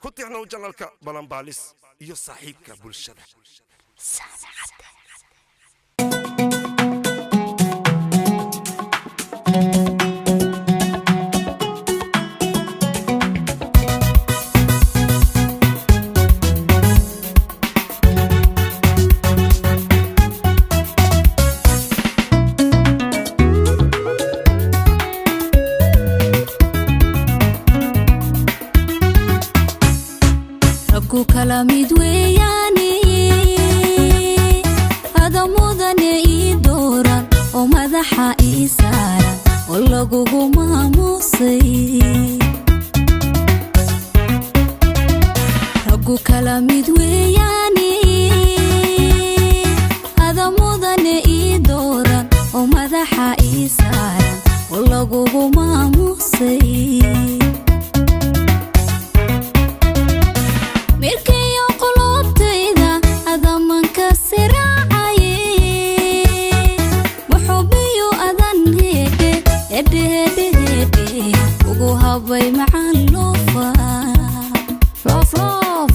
Ku tixnow janalka Balanbaalis iyo saaxiibka bulshada. Raggu kala mid weeyaane, ada mudane ii dooran oo madaxa ii saaran oo lagugu maamuusay. Raggu kala mid weeyaane, ada mudane ii dooran oo madaxa ii saaran oo lagugu maamuusay. Mirkayo qulubtayda adamanka siraacaye, muxubiyo adan hedhe hedhe hedhe hedhe ugu habay macaan loofa loof loof.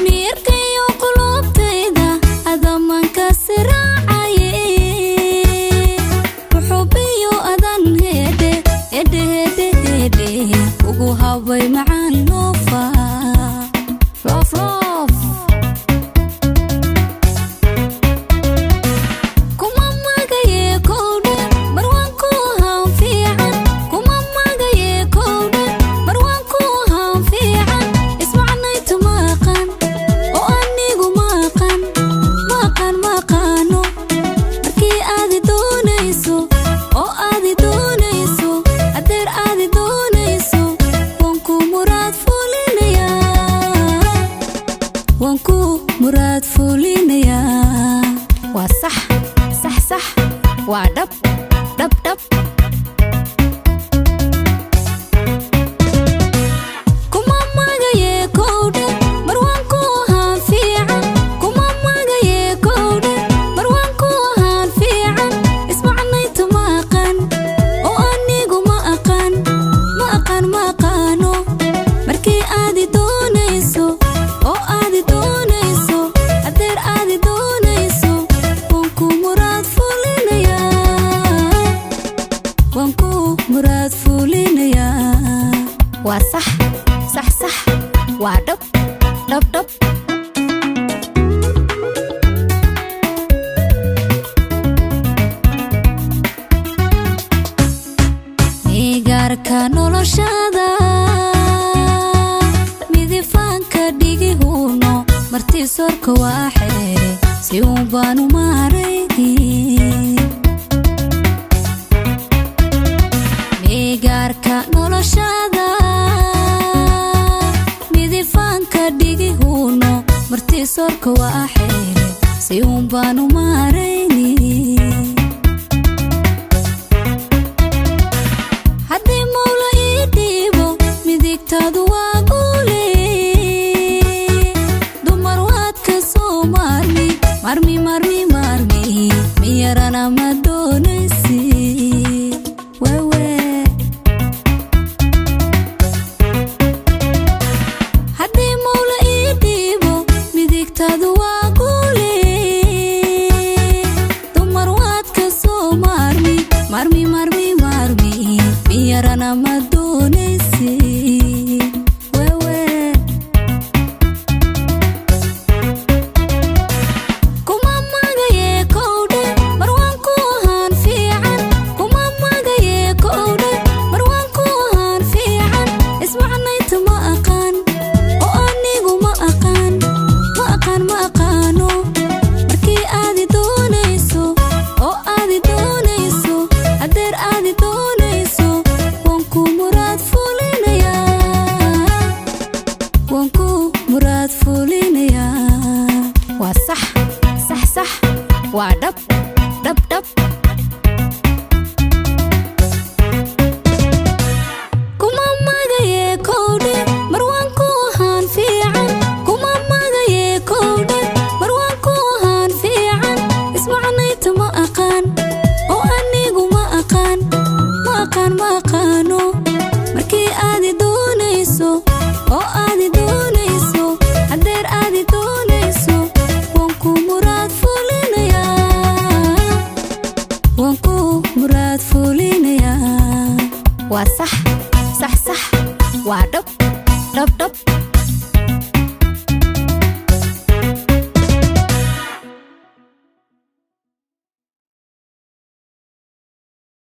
Mirkayo qulubtayda adamanka siraacaye, muxubiyo adan hedhe hedhe hedhe hedhe ugu habay macaan loofa loof loof. Kuma magaye kowdhe marwaan ku ahaan fiican, kuma magaye kowdhe marwaan ku ahaan fiican. Ismacnaytu maqan oo anigu maqan maqan maqaano, markii aadi doonayso oo aadi doonayso adeer aadi doonayso, waan ku muraad fulinayaa, waan ku muraad fulinayaa. Waa sax sax sax, waa dhab dhab dhab. Kuma magaye kowdhe marwaan ku ahaan fiican, kuma magaye kowdhe marwaan ku ahaan fiican. Ismacnaytu maqan oo anigu ma aqaan ma aqaan ma aqaano, markii aadi doonayso oo aadi doonayso adeer aadi doonayso, waan ku muraad fulinayaa, waan ku muraad fulinayaa. Waa sax sax sax, waa dhab dhab dhab. Migaarka noloshada midifaanka dhigihuno marti sorka waa xeere si uun baanu maarayni. Migaarka noloshada midifaanka dhigihuno marti sorka waa xeere si uun baanu maarayni. Haddii mawla ii dhiibo midigtaadu waa guule, dumar waad ka soo maarmi marmi marmi marmi, miyarana ma doonaysi wewe. Haddii mawla ii dhiibo midigtaadu waa guule, dumar waad ka soo maarmi marmi marmi marmi, miyarana ma doonaysi wewe. Kuma magaye kowdhe marwaan ku ahaan fiican, kuma magaye kowdhe marwaan ku ahaan fiican. Ismacnaytu ma aqaan oo anigu ma aqaan ma aqaan ma aqaano, markii aadi doonayso oo aadi doonayso adeer aadi doonayso, waan ku muraad fulinayaa, Waa sax, sax, sax, waa dhab, dhab, dhab.